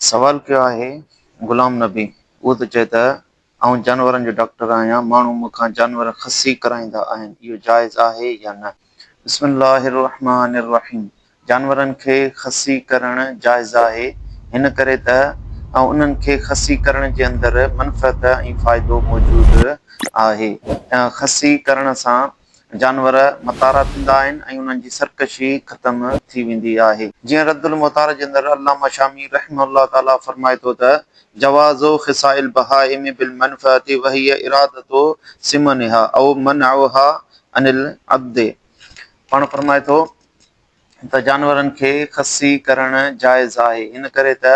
سوال ڪيو آهي غلام نبي اهو ٿو چئي ته آئون جانورن جو ڊاڪٽر آهيان ماڻهو مون کان جانور خصي ڪرائيندا آهن اهو جائز آهي يا نه؟ بسم الله الرحمٰن الرحيم جانورن کي خصي ڪرڻ جائز آهي هن ڪري ته انهن کي خصي ڪرڻ جي اندر منفعت ۽ فائدو موجود آهي خصي ڪرڻ سان جانور متارا ٿيندا آهن ۽ انهن جي سرڪشي ختم ٿي ويندي آهي. جيئن رد المحتار جي اندر علامه شامي رحمه الله تعاليٰ فرمائي ٿو ته، جواز خصاء البهائم بالمنفعة وهي ارادة سمنها او منعها عن العبد پاڻ فرمائي ٿو ته جانورن کي خصي ڪرڻ جائز آهي، ان ڪري ته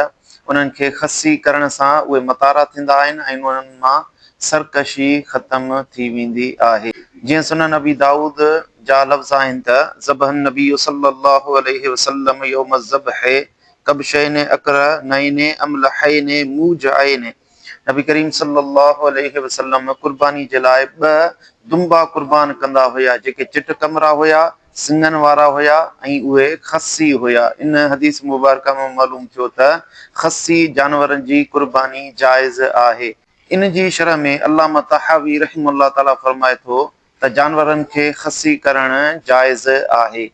انهن کي خصي ڪرڻ سان اهي متارا ٿيندا آهن ۽ انهن مان سرڪشي ختم ٿي ويندي آهي. جيئن سنن ابي دائود جا لفظ آهن ته، ذبح النبي صلي الله عليه وسلم يوم الذبح ڪبشين اقرنين املحين موجعين نبي ڪريم صلي الله عليه وسلم قرباني جي لاء ٻه دنبا قربان ڪندا هيا جيڪي چٽ ڪمرا هيا، سڱن وارا هيا ۽ اهي خصي هيا. ان حديث مبارڪه مان معلوم ٿيو ته خصي جانورن جي قرباني جائز آهي. ان جي شرح ۾ علامه طحاوي رحمه الله تعالي فرمائي ٿو ته جانورن کي خصي ڪرڻ جائز آهي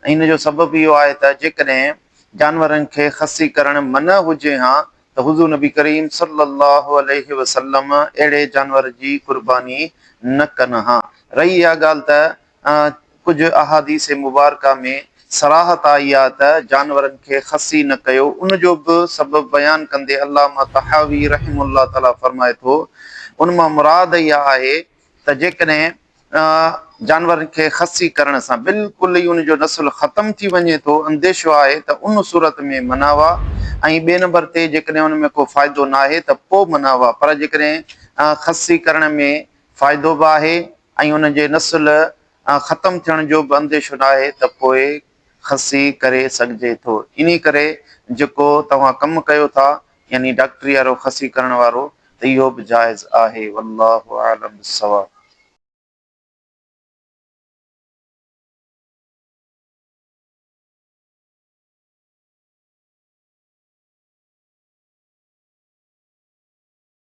۽ ان جو سبب اهو آهي ته جيڪڏهن جانورن کي خصي ڪرڻ منع هجي هان ته حضور نبي ڪريم صلي الله عليه وسلم اهڙي جانور جي قرباني نه ڪن ها. رهي اها ڳالهه ته ڪجهه احاديث مبارڪه ۾ صراحت آئي آهي ته جانورن کي خصي نه ڪيو ان جو به سبب بيان ڪندي علامه طحاوي رحمه الله تعالي فرمائي ٿو ان مان مراد اها آهي ته جيڪڏهن جانورن کي خصي ڪرڻ سان بلڪل ئي ان جو نسل ختم ٿي وڃي ٿو، انديشو آهي ته ان صورت ۾ منع هئا ۽ ٻئي نمبر تي جيڪڏهن ان ۾ ڪو فائدو ناهي ته پوء منع هئا پر جيڪڏهن خصي ڪرڻ ۾ فائدو به آهي ۽ ان جي نسل ختم ٿيڻ جو به انديشو ناهي ته پوء خصي ڪري سگهجي ٿو. انهي ڪري جيڪو توهان ڪم ڪيو ٿا يعني ڊاڪٽري وارو خصي ڪرڻ وارو ته اهو به جائز آهي والله اعلم بالصواب.